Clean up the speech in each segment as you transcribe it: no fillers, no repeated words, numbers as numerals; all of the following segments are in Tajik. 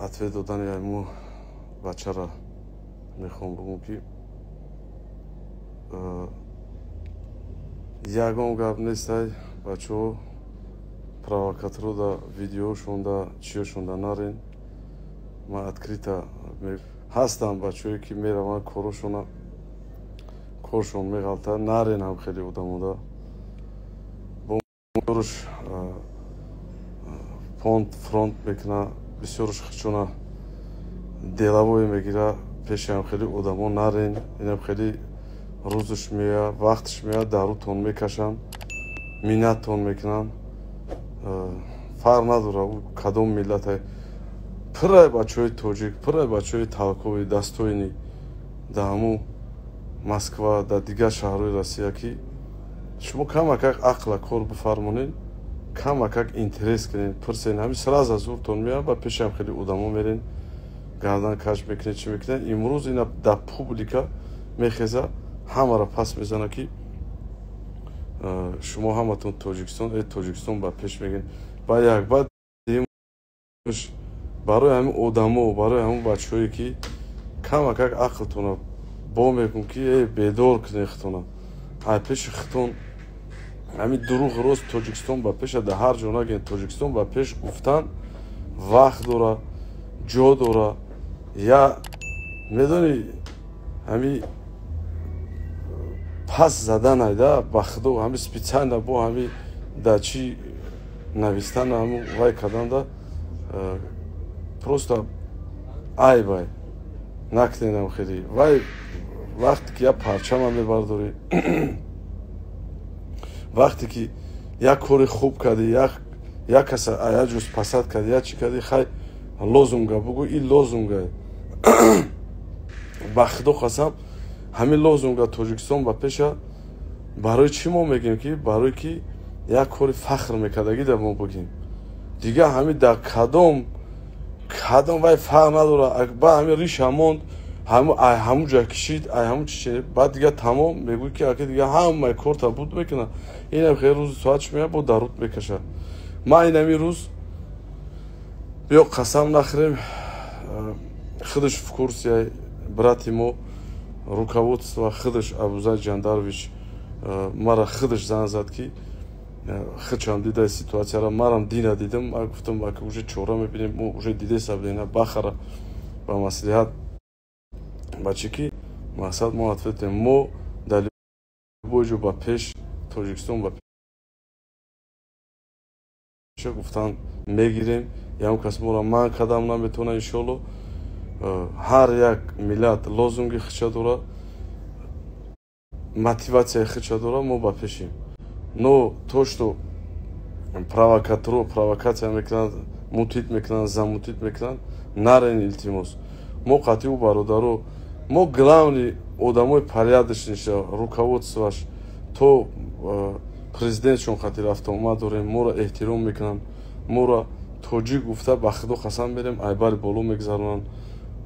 Ответ додани айму бачара мехоҳам бигӯм, ки ягон гап нестай, бачаҳо. Провокаторо да видеошонда, чиёшонда нарен. Ман открыто ҳастам, бачаҳое ки мераванд, корошона, коршон меғалта. Нарен ҳам хеле одамода бисёруш понт фронт мекуна, бисёруш хичона деловой мегира. Пеши ҳам хеле одамо нарен. Инам хеле рӯзш меояд, вақтш меояд, дарутон мекашанд, миннаттон мекунанд. Фарқ надорад ӯ кадом миллате. Пуррай бачаҳои тоҷик, пуррай бачаҳои толковый, достойный дар ҳамун Москва, дар дигар шаҳрҳои Россия, ки шумо камакак ақла кор бифармонед, камакак интерес кунед, пурсен, ҳамин сразу зуртон меояд. Ба пешам хеле одамо мерен, гардан каш мекунед, чӣ мекунед. Имрӯз ина дар публика мехеза, ҳамаро пас мезана, ки шумо ҳаматон Тоҷикистон, э, Тоҷикистон ба пеш мегӯед. Ба як баъд барои ҳамин одамо, барои ҳамин бачаҳое ки камакак ақлтона бо мекун, ки э, бедор кунед хитона. Ай пеши хитон ҳамин дурӯғ рост Тоҷикистон ба пеша дар ҳар ҷо нагӯед. Тоҷикистон ба пеш гуфтан вақт дора, ҷо дора. Я медонӣ, ҳамин пас заданайда, ба худо, ҳамин специально бо ҳамин да чӣ навистан, ҳамун вай карданда просто айбай. Накунедам хеле вай. Вақте ки як парчама мебардорӣ, вақте ки як кори хуб кардӣ, як каса як ҷуз пасад кардӣ, як чӣ кардӣ, хай, лозунга бугӯ. Ин лозунга, ба худо қасам, ҳамин лозунга Тоҷикистон ба пеша барои чӣ мо мегӯем? Ки барои ки як кори фахр мекардагӣ да мо бигем. Дигар ҳамин дар кадом вай фарқ надорад. Ба ҳамин риша монд, ҳамун ҷа кишид, ай ҳамун чи, баъд дигар тамом. Мегӯй, ки ака, дигар ҳамаи корта буд мекунад. Инам хеле рӯзи соатш меяд, бо дарут мекашад. Ман инами рӯз биё, қасам нахӯрем, худаш в курсе, брати мо, руководство, худаш Абузай Ҷандарович мара худаш занг зад, ки худшам дида ситуатсияро, марам дина дидам. Ман гуфтам, ака, уже чора мебинем, мо уже дидеса будем. Бахара ба маслиҳат, ба чӣ ки мақсад мо ответем. Мо дар любой ҷо ба пеш, Тоҷикистон ба пеш гуфтан мегирем. Ягон кас моро манъ кардам наметавона, иншоалло. Ҳар як миллат лозунги худша дорад, мотиватсияи худша дорад. Мо ба пешем. Но то, что провокаторо провокатсия мекунанд, мутить мекунанд, замутить мекунанд, нарен, илтимос. Мо қатъи бародаро, мо главный одамои порядочныйша, руководствоаш то президентшон қати рафтуомад дорем. Моро эҳтиром мекунанд, моро тоҷик гуфта, ба худо қасам, мерем, айбари боло мегузаронанд,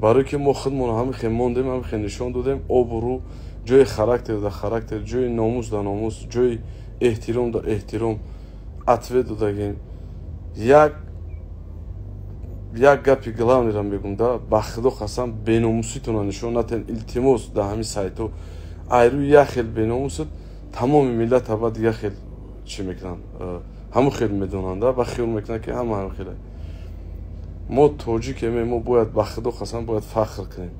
барое ки мо худмонро ҳамин хел мондем, ҳамин хел нишон додем. Обрӯ, ҷои характер да характер, ҷои номус да номус, ҷои эҳтиром да эҳтиром ответ додагем. Як гапи главныйро мегӯм да, ба худо қасам, беномуситонро нишон натен, илтимос. Дар ҳамин сайтҳо айрӯи як хел беномусат тамоми миллата баъд як хел чӣ мекунанд, ҳамон хел медонанд ва хиёл мекунанд, ки ҳама ҳамин хеле. Мо тоҷикем, мо бояд, ба худо қасам, бояд фахр кунем.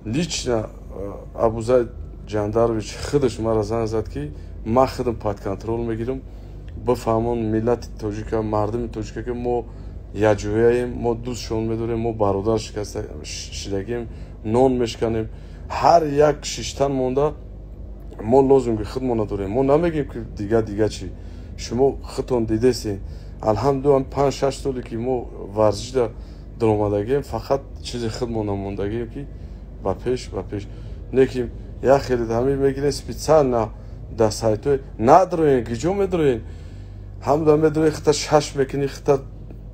Лично Абузай Ҷандарович худаш мара занг зад, ки ман худам под контроль мегирам. Бифаҳмон миллати тоҷика, мардуми тоҷика, ки мо якҷояем, мо дӯстшон медорем, мо бародар шидагем, нон мешканем, ҳар як шиштан монда. Мо лозунги худмона дорем, мо намегем, ки дига чӣ. Шумо худтон дидесен, алҳамдулилла, 5-6 соле ки мо варзишда даромадагем, фақат чизи худмона мондагем, ки ба пеш, ба пеш. Не ки як хеле ҳамин мегирем, специально дар сайтҳои надроен, ки ҷо медроен, ҳамда медроен, хита шаш мекунӣ, хита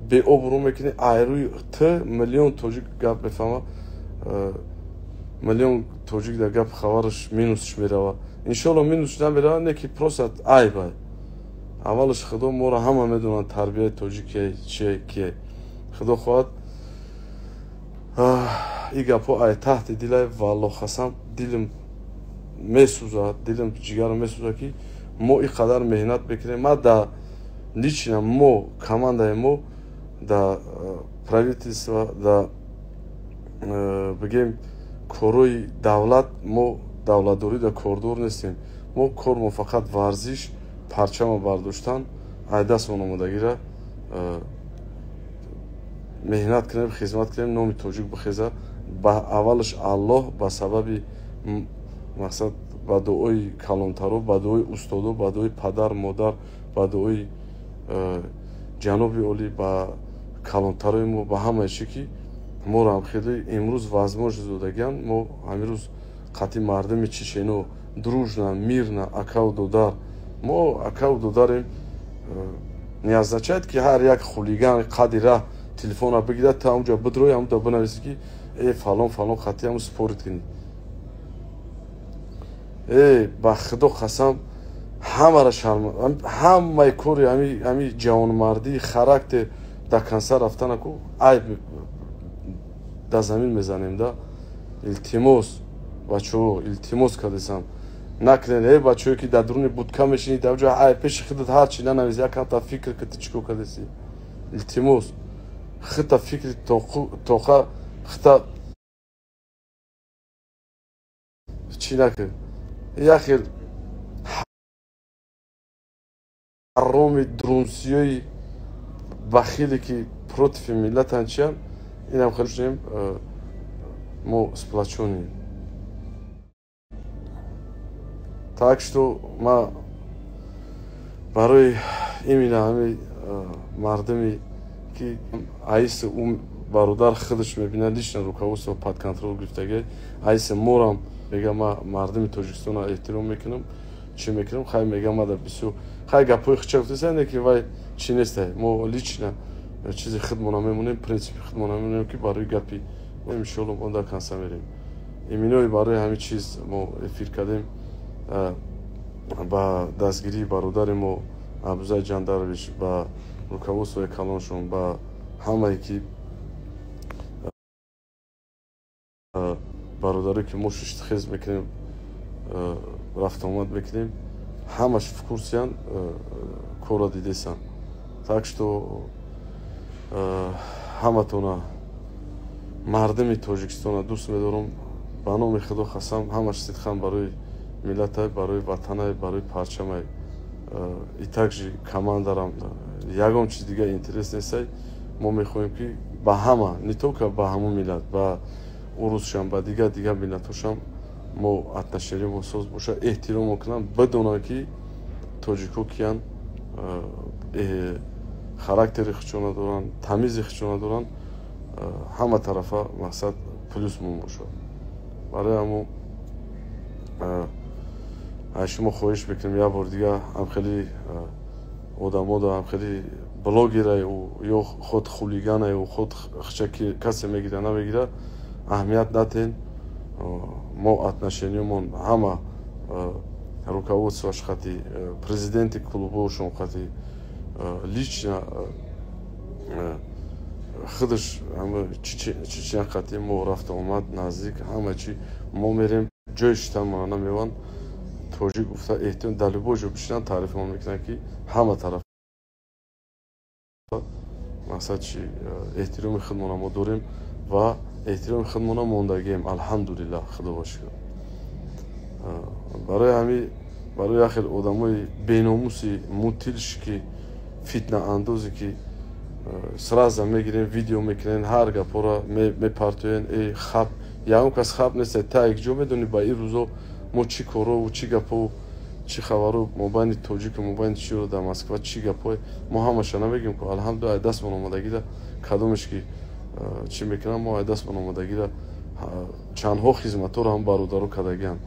беобрӯ мекунӣ. Айрӯи т миллион тоҷик гап мефаҳма, миллион тоҷик дар гап хабараш минусш мерава. Иншоалло, минусш намерава, не ки просто айбай. Аввалаш Худо моро ҳама медонанд, тарбияи тоҷик чие, кие. Худо хоҳад, ин гапҳо ай таҳти дилай, валлоҳ қасам, дилим месӯзад, дилим ҷигарам месӯзад, ки мо ин қадар меҳнат мекунем. Ма да лично мо, командаи мо да правительство, да бигем корҳои давлат, мо давлатдорӣ да кордор нестем. Мо кормо фақат варзиш, парчама бардоштан, ай дастмон омодагира меҳнат кунем, хизмат кунем, номи тоҷик бихеза. Ба аввалаш Аллоҳ, ба сабаби мақсад, ба дуои калонтаро, ба дуои устодо, ба дуои падар модар, ба дуои ҷаноби олӣ, ба калонтарои мо, ба ҳамаи чӣ ки моро ҳам хеле имрӯз возможность додагианд. Мо ҳамирӯз қатъи мардуми чечено дружно, мирно, акаву додар, мо акаву додарем. Не означает, ки ҳар як хулиган қади раҳ телефона бигирад, та онҷо бидрои, ҳамуда бинависи, ки э фалон фалон қатъи ҳаму спорить кунӣ. Э, ба Худо қасам, ҳамара шарм, ҳамаи кори ҳами ҷавонмардии характер до конца рафтанаку айб да замин мезанем да. Илтимос, бачаҳо, илтимос кардесам, накунед. Э, бачаҳое ки дар дуруни будка мешинӣ, дар ҷо ай пеши худат ҳарчи нанависи, якамта фикр ки ту чӣ кор кардеси. Илтимос, хита фикри тоқа хита чӣ накун. Як хел ҳароми друнсиёи бахиле ки против миллатан чиям, инам хеле шунем, мо сплочённые. Так что ма барои именно ҳами мардуми ки аиси ӯ бародар худаш мебинад, лично руководство под контроль гирифтаги, аиси морам мега, ма мардуми Тоҷикистонро эҳтиром мекунам, чӣ мекунам, хай мега, ма да бисёр хай гапҳои хича гуфтеса, не ки вай чӣ нестай. Мо лично чизи худмона мемонем, принсипи худмона мемонем, ки барои гапи иншоалло мо до конца мерем. Иминои барои ҳамин чиз мо эфир кардем ба дастгирии бародари мо Абузай Ҷандарович, ба руководствои калоншон, ба ҳамае ки бародаре ки мо шиштихез мекунем, рафтуомад мекунем, ҳамаш в курсиян, корро дидесан. Так что ҳаматона, мардуми Тоҷикистона дӯст медорам. Ба номи Худо қасам, ҳамаш сидқан барои миллатай, барои ватанай, барои парчамай. И также командарам ягон чиз дига интерес нестай. Мо мехоҳем, ки ба ҳама, не только ба ҳамун миллат, ба урусшам, ба дигар дигар миллатҳошам мо отношениемо соз боша, эҳтиромо кунам, бидонанд, ки тоҷико киян, характери худшона доранд, тамизи худшона доранд, ҳама тарафа мақсад плюсмон бошад. Барои ҳамун аз шумо хоҳиш мекунем, як бор дига ҳам хеле одамо да, ҳам хеле блогерай ё худ хулиганай, худ хчаки касе мегира намегира, аҳамият натен. Мо отношениямон ҳама руководствоаш хати, президенти клубошон хати, лично худаш чечен хати мо рафта омад наздик, ҳама чи мо мерем, ҷои шитанмона намеванд. Тоҷик гуфта эҳтиром, дар любой ҷо бишинанд, таърифмон мекунанд, ки ҳама тараф мақсад чи эҳтироми худмона мо дорем ва эҳтироми худмона мондагием, алҳамдулиллаҳ, Худо шукр. Барои ҳами, барои як хел одамои беномуси мутилш, ки фитнаандозе, ки сразу мегирем, видео мекунем, ҳар гапҳоро мепартоен, э хаб, ягон кас хаб нест. Та як ҷо медонӣ, ба ин рӯзо мо чӣ корову чӣ гапҳо, чӣ хабаро мобайни тоҷику мобайни чиро дар Москва чӣ гапҳое, мо ҳамаша намегӯем ку. Алҳамдулилла, ай дастмон омадагира кадомеш ки чӣ мекунам, мо ай дастмон омадагира чандҳо хизматҳоро ҳам бародаро кардагианд.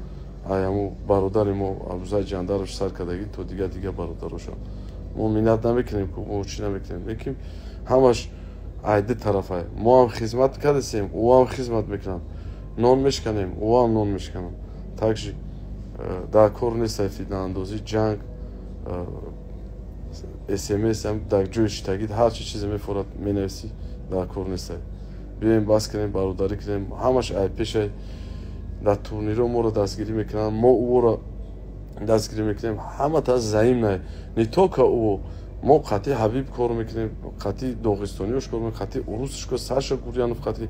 Ай ҳаму бародари мо Абузай Ҷандарович сар кардагӣ то дигар дигар бародарошам. Мо миннат намекунем ку, мо чӣ намекунем, лекин ҳамаш ай ду тарафай. Мо ҳам хизмат кардесем, ӯ ҳам хизмат мекунанд, нон мешканем, ӯ ҳам нон мешкананд. Также дар кор нестай фитнаандозӣ, ҷанг. СМС дар ҷои шитагид ҳар чи чизе мефорад менависӣ, дар кор нестай. Биёем бас кунем, бародарӣ кунем, ҳамаш ай пешай. Дар турниро моро дастгирӣ мекунанд, мо ӯро дастгирӣ мекунем, ҳамата взаимно. Не только ӯ, мо қатъи Ҳабиб кор мекунем, қатъи доғистониёш кор мекунем, қатъи урусш кор, Саша Гурьянов қатъи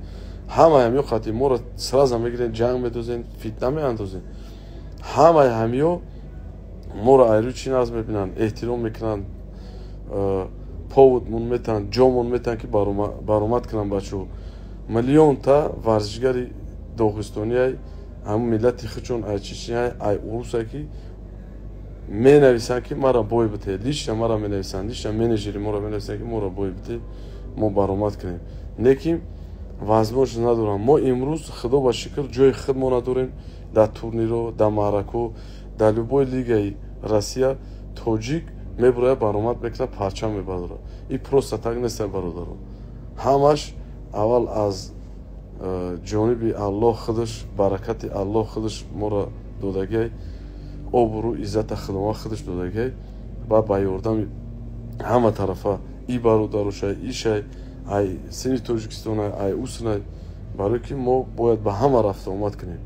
ҳамаи ҳамиё қатъи моро сразу мегирен, ҷанг медозен, фитна меандозен. Ҳамаи ҳамиё моро айрӯи чӣ наз мебинанд, эҳтиром мекунанд, поводмон метаҳанд, ҷомон метаҳанд, ки баромад кунанд бачаҳо. Миллионта варзишгари доғистониай, ҳамун миллати худшон, ай чечняй, ай урусай, ки менависанд, ки мара бой бите, лично мара менависанд, лично менеҷери моро менависанд, ки моро бой бите, мо баромад кунем. Лекин возможност надорам. Мо имрӯз, худо ба шукр, ҷои худ мо надорем дар турниро, дар маърако, дар любой лигаи Россия тоҷик мебурояд, баромад мекунад, парчам мебардорад. И просто так нест, бародаро. Ҳамаш аввал аз ҷониби Аллоҳ худаш, баракати Аллоҳ худаш моро додагиай, обрӯ иззата худованд худаш додагиай, ба ёрдами ҳама тарафа и бародарошай, ишай, ай сини Тоҷикистонай, ай усинай, барое ки мо бояд ба ҳама рафта омад кунем.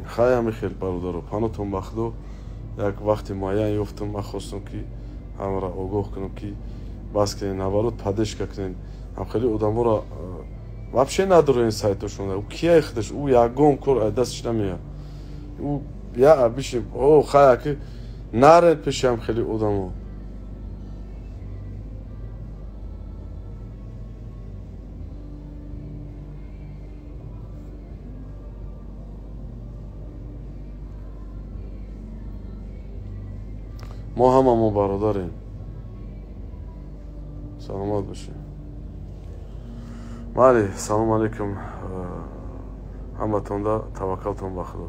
Хай, ҳами хел, бародаро, панотон ба худо. Як вақти муайян ёфтам, ман хостам, ки ҳамаро огоҳ кунам, ки бас кунем, наоборот поддержка кунем. Ҳам хеле одаморо вообще надорем сайтошон. Ӯ кияй худаш, ӯ ягон кор аз дасташ намеяд. Ӯ я бишин, о хай, ки нарен пеши ҳам хеле одамо. Мо ҳамамо бародарем. Саломат бошед. Майли, салому алайкум ҳаматонда, таваккалтон ба худо.